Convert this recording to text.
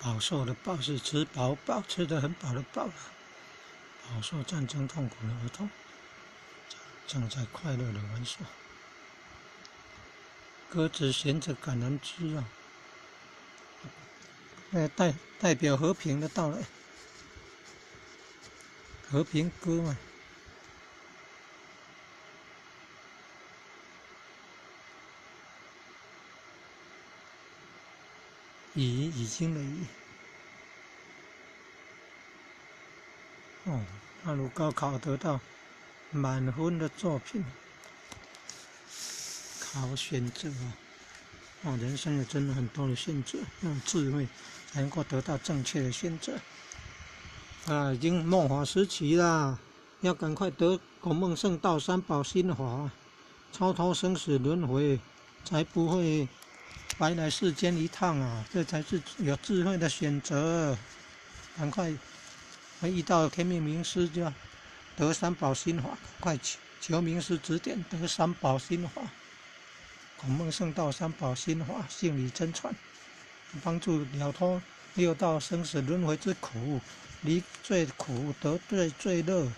飽受的飽是吃飽飽，吃得很飽的飽。飽受戰爭痛苦的兒童，正在快樂的玩耍。鴿子銜著橄欖枝啊，代表和平的到來，和平鴿嘛。已已經的已。哦，納入高考得到滿分的作品，考選擇啊！哦，人生有真的很多的選擇，用智慧才能夠得到正確的選擇。啊，已經末法時期啦，要趕快得孔孟聖道三寶心法，超脫生死輪迴，才不會白來世間一趟啊！這才是有智慧的選擇。趕快遇到天命名師，就要得三寶心法，快求求名師指點，得三寶心法。孔孟聖道三寶心法，性理真傳，幫助了脫六道生死輪迴之苦，離罪苦得罪罪樂。